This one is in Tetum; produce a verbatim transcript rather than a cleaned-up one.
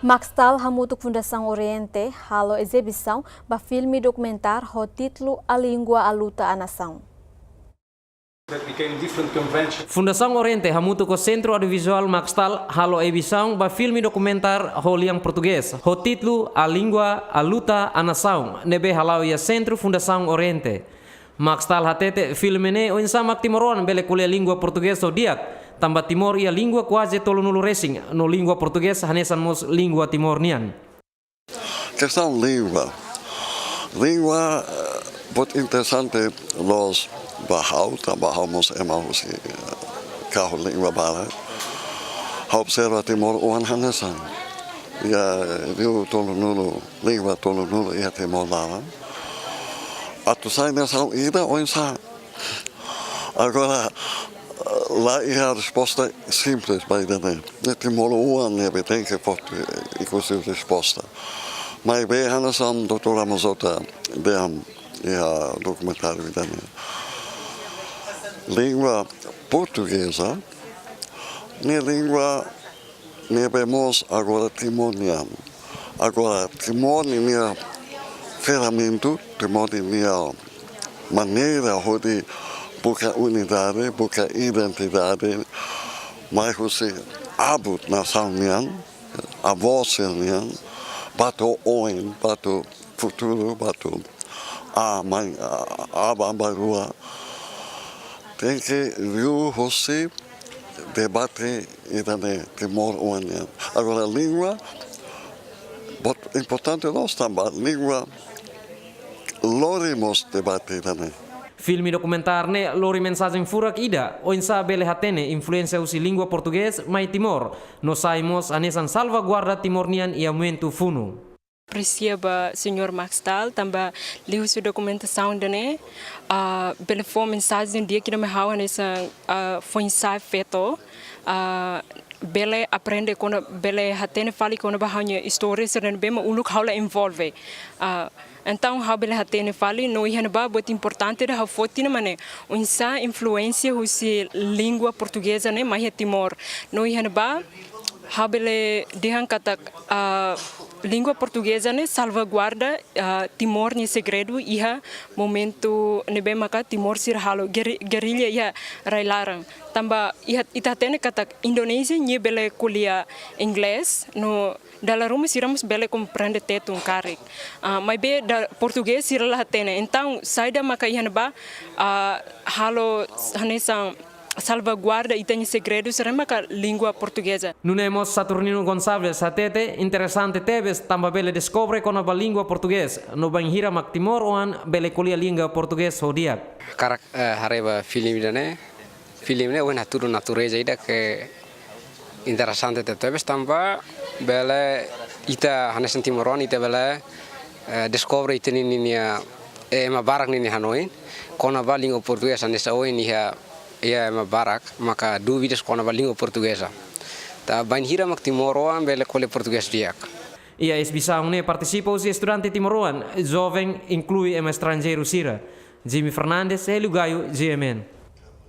Maxtal hamutuk Fundasaun Oriente halo ezibisaun ba filme dokumentár ho títulu A Língua, a Luta, a Nação. Fundasaun Oriente hamutuk ho Sentru Audiovizuál Maxtal halo ezibisaun ba filme dokumentár ho lian portugés, ho títulu A Língua, a Luta, a Nação, ne'ebé hala'o iha Sentru Fundasaun Oriente. Maxtal hatete filme ne'e oinsá mak timoroan bele ko'alia língua portugés ho di'ak, tanba Timor iha língua kuaze tolunulu resin, no língua portugés hanesan mós língua Timor nian. Kestaun língua. Língua, eh, buat interesante loos ba ha'u, tanba ha'u mós ema husi, eh, kahur língua barak. Ha'u observa Timoroan hanesan. Iha liu tolunulu, língua tolunulu iha Timor laran. Atu sai nasaun ida oinsá. Agora, la iha resposta simples ba ida-ne'e. Ne'e timoroan ne'ebé tenke fó tiha ikus liu resposta. Maibé hanesan Doutór Ramos Horta dehan iha dokumentáriu ida-ne'e. Língua portugeza, ne'e língua ne'ebé mós agora Timor nian. Agora, Timor ninia ferramentu, Timor ninia maneira hodi buka unidade, buka identidade, mai husi abut nasaun nian, avó sira-nian, ba to'o oin, ba to'o futuru, ba to'o aman, a-, aban-bainrua. Tenke liu husi debate ida-ne'e Timoroan nian. Agora, língua, buat importante loos tanba língua lori mós debate ida-ne'e. Filme dokumentár ne'e lori mensajen furak ida, oinsá bele hatene influénsia husi língua portugés mai Timor, no sai mós hanesan salvaguarda Timor nian iha momentu funu. Apresia ba Señór Maxtal, tanba liuhusi dokumentasaun ida-ne'e, ah, bele fó mensajen di'ak ida mai ha'u hanesan, ah, foin-sa'e feto, ah, bele aprende kona-, bele hatene fali kona-ba ha'u-nia istória sira ne'ebé mak uluk ha'u la envolve. Ah, entaun ha'u bele hatene fali, no iha ne'ebá buat importante ida ha'u foti ne'e mak ne'e, oinsá influénsia husi língua portugeza ne'e mai iha Timor. No iha ne'ebá ha'u bele dehan katak, ah, língua portugeza ne'e salvaguarda, ah, Timor nia segredu iha momentu ne'ebé maka Timor sira halo geri-, gerilla iha rai-laran. Tanba iha, ita hatene katak Indonézia nia bele ko'alia inglés, no dala ruma sira mós bele komprende Tetun karik. Ah, maibé da-, portugés sira la hatene. Entaun, saida maka iha ne'ebá, ah, halo hanesan salvaguarda ita-nia segredu sira maka língua portugeza. Nune'e mós Saturnino Gonçalves hatete interesante tebes tanba bele deskobre kona-ba língua portugés, no bainhira mak timoroan bele ko'alia língua portugés ho di'ak. Hakarak, eh, haree ba filme ida-ne'e. Filme ne'e ohin hatudu natureza ida ke interesante tebetebes tanba bele ita hanesan timoroan ita bele, eh, deskobre ita-nia, ninia, eh, ema barak ninia hanoin kona-ba língua portugeza hanesan ohin iha, iha ema barak maka dúvidas kona-ba língua portugeza. Tanba bainhira mak timoroan bele ko'alia portugés di'ak. Iha ezibisaun ne'e partisipa husi estudante timoroan, joven, inklui ema estranjeiru sira. Jimmy Fernandes, Hélio Gaio, G M N.